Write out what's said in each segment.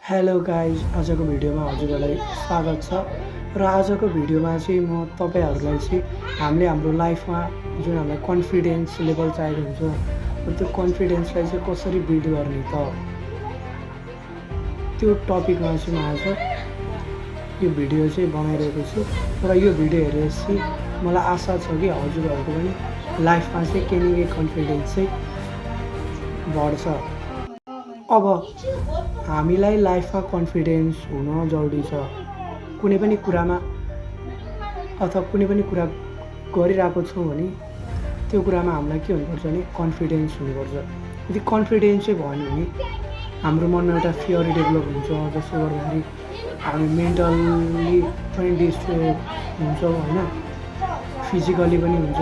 Hello guys, आजको भिडियोमा हजुरहरूलाई स्वागत छ। र आजको भिडियोमा चाहिँ म तपाईँहरूलाई चाहिँ हाम्रो लाइफमा जुन हामीलाई कन्फिडेन्स लेभल चाहिएको हुन्छ त्यो कन्फिडेन्सलाई चाहिँ कसरी बिल्ड गर्ने त त्यो टपिकमा चाहिँ म आज यो भिडियो चाहिँ बनाइरहेको छु। र यो भिडियो हेरेपछि मलाई आशा छ कि हजुरहरूको पनि लाइफमा चाहिँ केही न केही कन्फिडेन्स चाहिँ बढ्छ। अब हामीलाई लाइफमा कन्फिडेन्स हुन जरुरी छ। कुनै पनि कुरामा अथवा कुनै पनि कुरा गरिरहेको छौँ भने त्यो कुरामा हामीलाई के हुनुपर्छ भने कन्फिडेन्स हुनुपर्छ। यदि कन्फिडेन्स चाहिँ भएन भने हाम्रो मनमा एउटा फियर डेभलप हुन्छ, जसले गर्दाखेरि हामी मेन्टल्ली पनि डिस्ट्रेस हुन्छौँ होइन, फिजिकली पनि हुन्छ।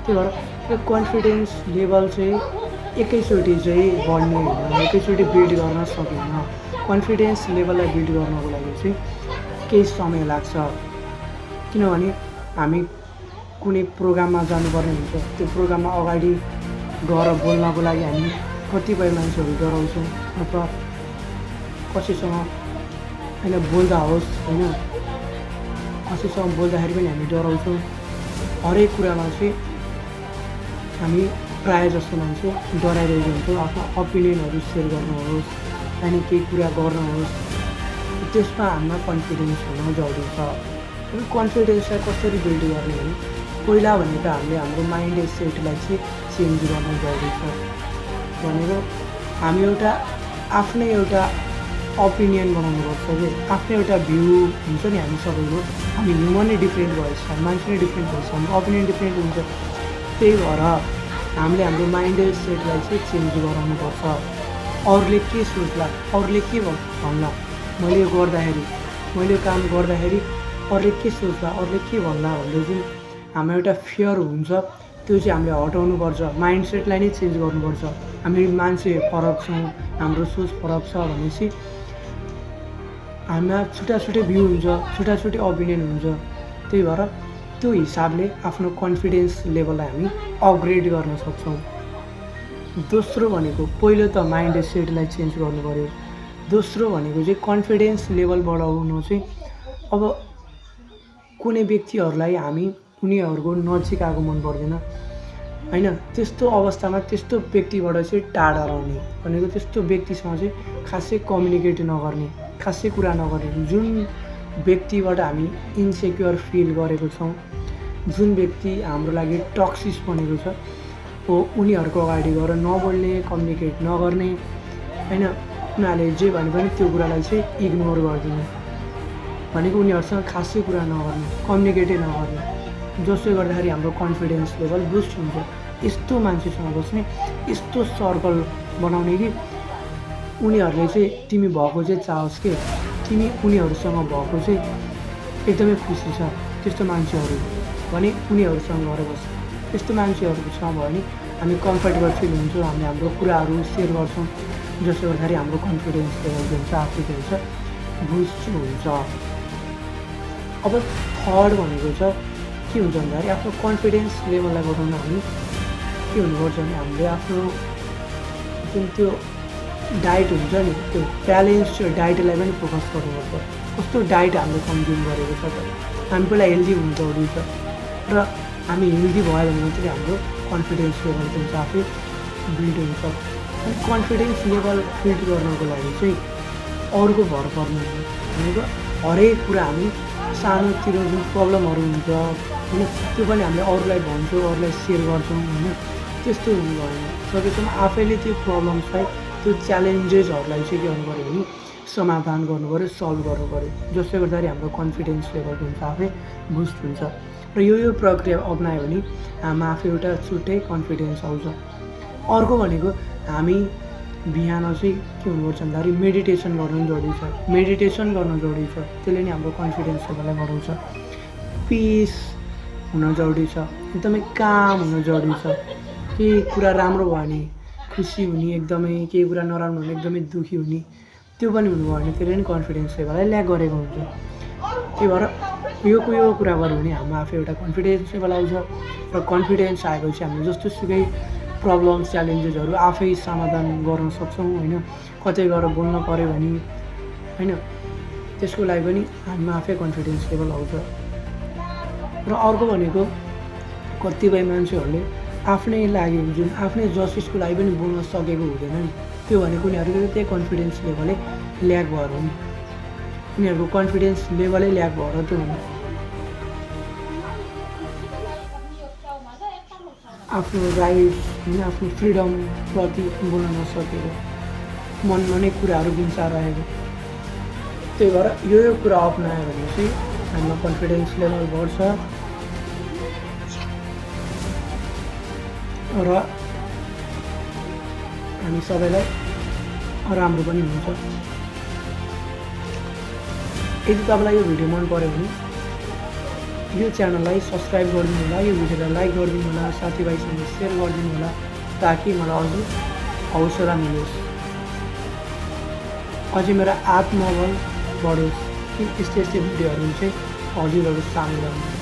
त्यही भएर यो कन्फिडेन्स लेभल चाहिँ एकैचोटि चाहिँ बढ्ने होइन, एकैचोटि बिल्ड गर्न सकिन्न। कन्फिडेन्स लेभललाई बिल्ड गर्नको लागि चाहिँ केही समय लाग्छ, किनभने हामी कुनै प्रोग्राममा जानुपर्ने हुन्छ। त्यो प्रोग्राममा अगाडि गएर बोल्नको लागि हामी कतिपय मान्छेहरू डराउँछौँ, अथवा कसैसँग होइन बोल्दा होस् होइन, कसैसँग बोल्दाखेरि पनि हामी डराउँछौँ। हरेक कुरामा चाहिँ हामी प्रायः जस्तो मान्छे डराइरहेको हुन्छौँ। आफ्नो ओपिनियनहरू सेयर गर्नुहोस्, अनि केही कुरा गर्नुहोस्, त्यसमा हामीमा कन्फिडेन्स हुन जरुरी छ। यो कन्फिडेन्सलाई कसरी बिल्ड गर्ने भने पहिला भनेको हामीले हाम्रो माइन्ड सेटलाई चाहिँ चेन्ज गर्न जरुरी छ। भनेको हामी आफ्नै एउटा ओपिनियन बनाउनुपर्छ कि आफ्नै एउटा भ्यू हुन्छ नि। हामी सबैको हामी ह्युमन नै डिफ्रेन्ट भएछ, मान्छे नै डिफ्रेन्ट भएछ, हाम्रो ओपिनियन डिफ्रेन्ट हुन्छ। त्यही भएर हामीले हाम्रो माइन्ड सेटलाई चाहिँ चेन्ज गराउनुपर्छ। अरूले के सोच्ला, अरूले के भन्ला, मैले यो गर्दाखेरि, मैले यो काम गर्दाखेरि अरूले के सोच्ला, अरूले के भन्ला भन्ने जुन हाम्रो एउटा फियर हुन्छ त्यो चाहिँ हामीले हटाउनुपर्छ। माइन्ड सेटलाई नै चेन्ज गर्नुपर्छ। हामी मान्छे फरक छौँ, हाम्रो सोच फरक छ भनेपछि हामीमा छुट्टा भ्यू हुन्छ, छुट्टा ओपिनियन हुन्छ। त्यही भएर त्यो हिसाबले आफ्नो कन्फिडेन्स लेभललाई हामी अपग्रेड गर्न सक्छौँ। दोस्रो भनेको पहिलो त माइन्ड सेटलाई चेन्ज गर्नु पऱ्यो। दोस्रो भनेको चाहिँ कन्फिडेन्स लेभल बढाउनु चाहिँ अब कुनै व्यक्तिहरूलाई हामी उनीहरूको नजिक आएको मन पर्दैन होइन। त्यस्तो अवस्थामा त्यस्तो व्यक्तिबाट चाहिँ टाढा रहने भनेको त्यस्तो व्यक्तिसँग चाहिँ खासै कम्युनिकेट नगर्ने, खासै कुरा नगर्ने। जुन व्यक्तिबाट हामी इन्सेक्योर फिल गरेको छौँ, जुन व्यक्ति हाम्रो लागि टक्सिस बनेको छ, हो उनीहरूको अगाडि गएर नबोल्ने, कम्युनिकेट नगर्ने होइन। उनीहरूले जे भने पनि त्यो कुरालाई चाहिँ इग्नोर गरिदिने, भनेको उनीहरूसँग खासै कुरा नगर्ने, कम्युनिकेटै नगर्ने, जसले गर्दाखेरि हाम्रो कन्फिडेन्स लेभल बुस्ट हुन्छ। यस्तो मान्छेसँग बस्ने, यस्तो सर्कल बनाउने कि उनीहरूले चाहिँ तिमी भएको चाहिँ चाहोस् कि तिमी उनीहरूसँग भएको चाहिँ एकदमै खुसी छ, त्यस्तो मान्छेहरू भने उनीहरूसँग गएर बस्छ। त्यस्तो मान्छेहरूसँग भयो भने हामी कम्फर्टेबल फिल हुन्छौँ, हामी हाम्रो कुराहरू सेयर गर्छौँ, जसले गर्दाखेरि हाम्रो कन्फिडेन्स लेभल हुन्छ आफै के हुन्छ बुस्ट हुन्छ। अब थर्ड भनेको छ के हुन्छ भन्दाखेरि आफ्नो कन्फिडेन्स लेभललाई बढाउन हामी के हुनुपर्छ भने हामीले आफ्नो जुन त्यो डाइट हुन्छ नि, त्यो ब्यालेन्स डाइटलाई पनि फोकस गर्नुपर्छ। कस्तो डाइट हामीले कन्ज्युम गरेको छ त, हामी पहिला हेल्दी हुनु जरुरी छ। र हामी हेल्दी भयो भने मात्रै हाम्रो कन्फिडेन्स लेभल चाहिँ आफै बिल्ड हुन्छ। अनि कन्फिडेन्स लेभल बिल्ड गर्नको लागि चाहिँ अरूको भर पर्नु भनेको हरेक कुरा हामी सानोतिर जुन प्रब्लमहरू हुन्छ होइन, त्यो पनि हामीले अरूलाई भन्छौँ, अरूलाई सेयर गर्छौँ होइन। त्यस्तो हुनु भएन। सकेसम्म आफैले त्यो प्रब्लम्सलाई, त्यो च्यालेन्जेसहरूलाई चाहिँ के गर्नु पऱ्यो भने समाधान गर्नु पऱ्यो, सल्भ गर्नु पऱ्यो, जसले गर्दाखेरि हाम्रो कन्फिडेन्स लेभल हुन्छ आफै बुस्ट हुन्छ। र यो प्रक्रिया अप्नायो भने हाम्रो आफै एउटा छुट्टै कन्फिडेन्स आउँछ। अर्को भनेको हामी बिहान चाहिँ के हुनुपर्छ भन्दाखेरि मेडिटेसन गर्नु जरुरी छ। मेडिटेसन गर्नु जरुरी छ, त्यसले नै हाम्रो कन्फिडेन्स लेभललाई बढाउँछ। पिस हुन जरुरी छ, एकदमै काम हुन जरुरी छ। केही कुरा राम्रो भयो भने खुसी हुने, एकदमै केही कुरा नराम्रो हुने एकदमै दुःखी हुने, त्यो पनि हुनु भयो भने त्यसले नै कन्फिडेन्स लेभललाई ल्याक गरेको हुन्छ। त्यही भएर यो कुरा गऱ्यो भने हाम्रो आफै एउटा कन्फिडेन्स लेभल आउँछ। र कन्फिडेन्स आएपछि हामीले जस्तो सुकै प्रब्लम च्यालेन्जेसहरू आफै समाधान गर्न सक्छौँ होइन। कतै गएर बोल्न पऱ्यो भने होइन, त्यसको लागि पनि हामीमा आफै कन्फिडेन्स लेभल आउँछ। र अर्को भनेको कतिपय मान्छेहरूले आफ्नै लागि जुन आफ्नै जस्टिसको लागि पनि बोल्न सकेको हुँदैन नि, त्यो भनेको उनीहरूको त्यही कन्फिडेन्स लेभलै ल्याक भएर हो नि, उनीहरूको कन्फिडेन्स लेभलै ल्याक भएर त्यो हुनु। आफ्नो राइट्स होइन, आफ्नो फ्रिडमप्रति बोल्न नसकेको, मनमा नै कुराहरू गुम्साइरहेको। त्यही भएर यो कुरा अप्नायो भने चाहिँ हामीमा कन्फिडेन्स लेभल बढ्छ र हामी सबैलाई राम्रो पनि हुन्छ। यदि तपाईँलाई यो भिडियो मन पऱ्यो भने यो च्यानललाई सब्सक्राइब गरिदिनु होला, यो भिडियोलाई लाइक गरिदिनु होला, साथीभाइसँग सेयर गरिदिनु होला, ताकि मलाई अझ हौसला मिलोस्, अझै मेरो आत्मबल बढोस् कि यस्तै भिडियोहरू चाहिँ हजुरहरू सामु ल्याउनु।